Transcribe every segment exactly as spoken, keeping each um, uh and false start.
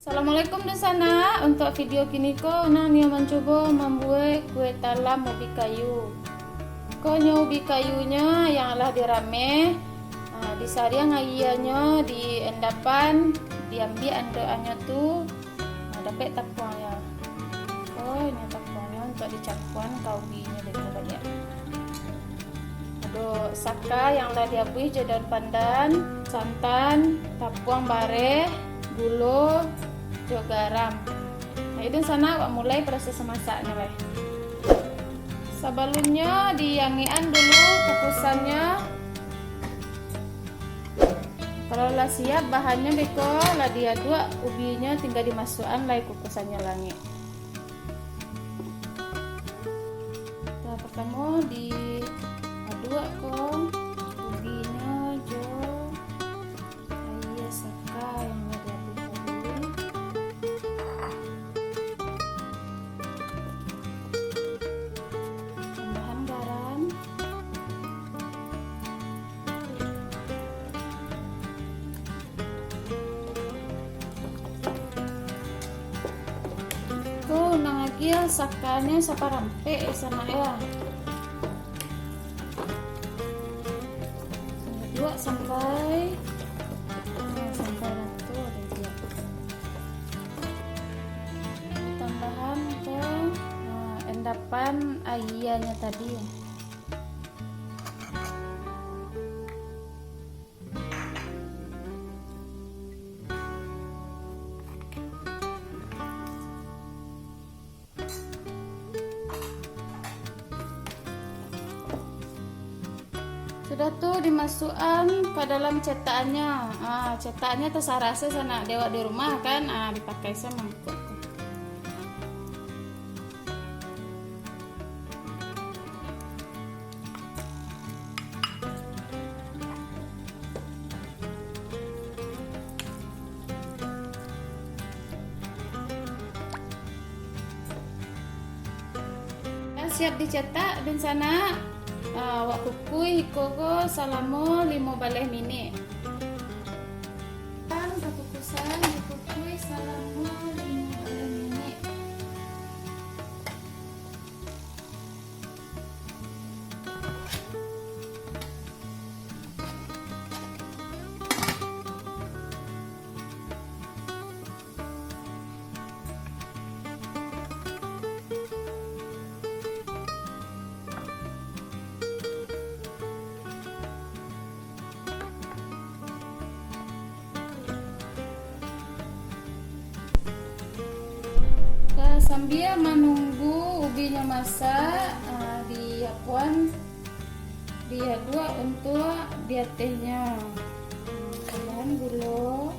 Assalamualaikum dunsanak, untuak video kini ko, Unang nio mancubo mambuek kue talam ubi kayu. Ko nyo ubi kayunyo yang lah dirameh, ah, disariang aianyo di endapan, diambiak andokannyo tu, ah, dapek tapuangnyo. Ko nyo tapuangnyo untuak dicampuan ka ubinyo beko baliak. Ado saka yang lah diabuih jo daun pandan, santan, tapuang bareh, gulo, jo garam. Nah, itu sana awak mulai proses masaknyo lai. Sabalunnyo diangekan dulu kukusannyo. Kalau lah siap bahannyo beko, lah diaduak ubinyo, tingga dimasuakan lai kukusannyo lah angek. Nah, partamo diaduak ko ubinyo jo aia saka yang lah diaduak tadi. Tambahan garam. Ko unang agiah sakanyo saparampek, eh, sanak, ya. Duo sampai, nah, sampai rato agiah. Tambahan ko, nah, endapan aianyo tadi. Sudah tu dimasuakan ka dalam cetakannyo. Ah, cetakannyo tasarah se sanak dek awak di rumah kan, ah, dipakai se mangkok tu. Lah siap dicetak, dunsanak. Ah, awak kukuih iko ko salamo limo baleh minik. Kan kakukusan dikukuih salamo limo baleh minik. Nah, sambia manunggu ubinyo masak, ah, di apuan, diaduak untuak di atehnyo. Hmm, tambahan gulo.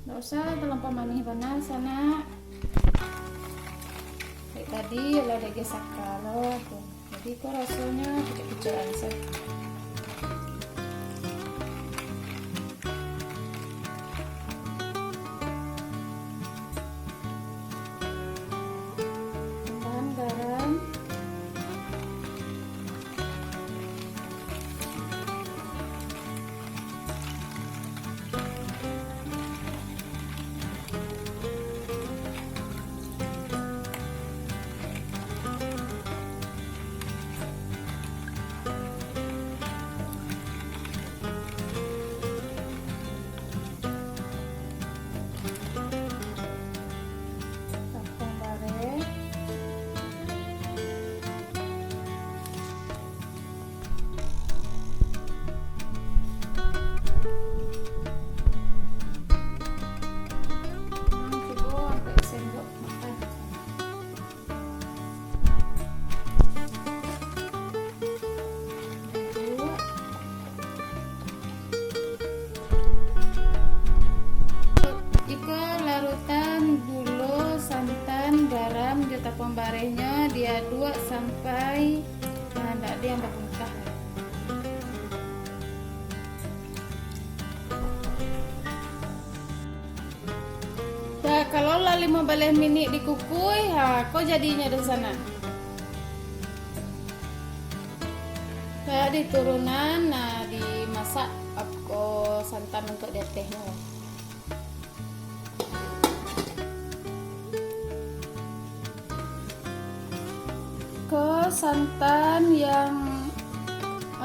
Ndak usah talampau manih bana, sanak. Dek tadi lah dek gesaka lo tu. Jadi ko rasonyo pucuk-pucukan sajo. Tambahan garam. Tapuang bareh. Cubo angkek sendok makan. Iko larutan gulo, santan, garam, jo tapuang barehnyo diaduak sampai, nah, ndak ado yang babungkah. Nah, kalau Lah limo baleh minik dikukui, ha, ko jadinyo dunsanak. Kayak di turunan, nah, dimasak, ap-, ko santan untuk di atehnyo. Ko santan yang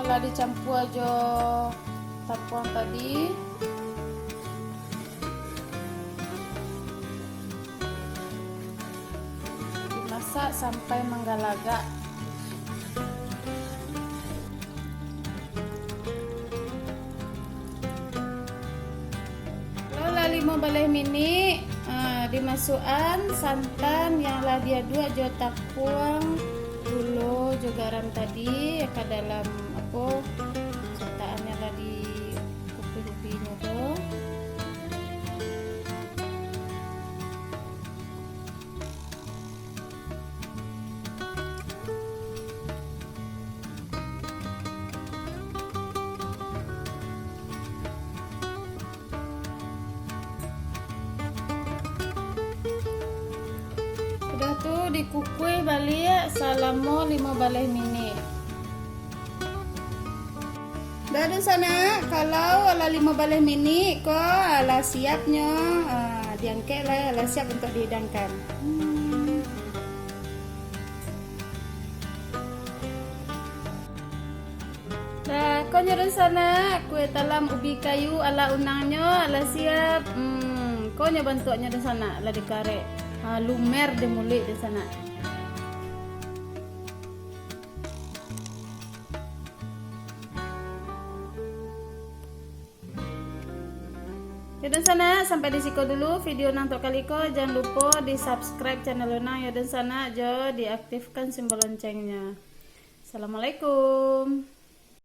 lah dicampua jo tapuang tadi. Dimasak sampai manggalagak. Kalau lah limo baleh minik, ah, dimasuakan santan yang lah diaduak jo tapuang, gulo jo garam tadi ka dalam, apo, catakan yang lah di kupi-kupinyo tu. Sudah tu, dikukui baliak salamo limo baleh minik. Dah dunsanak, kalau lah limo baleh minik ko, alah siapnyo, ah, diangkek lah, alah siap untuk dihidangkan. Hmm. Dah, ko nyo dunsanak, kue talam ubi kayu ala Unangnyo alah siap. Hmm, ko nyo bantuaknyo dunsanak, lah dikarek. Ha, lumer di muluik dunsanak. Oke, dunsanak, sampai di siko dulu video nan tok kali ko. Jan lupo di-subscribe channel Unang, yo, dunsanak, jo diaktifkan simbol loncengnya. Assalamualaikum.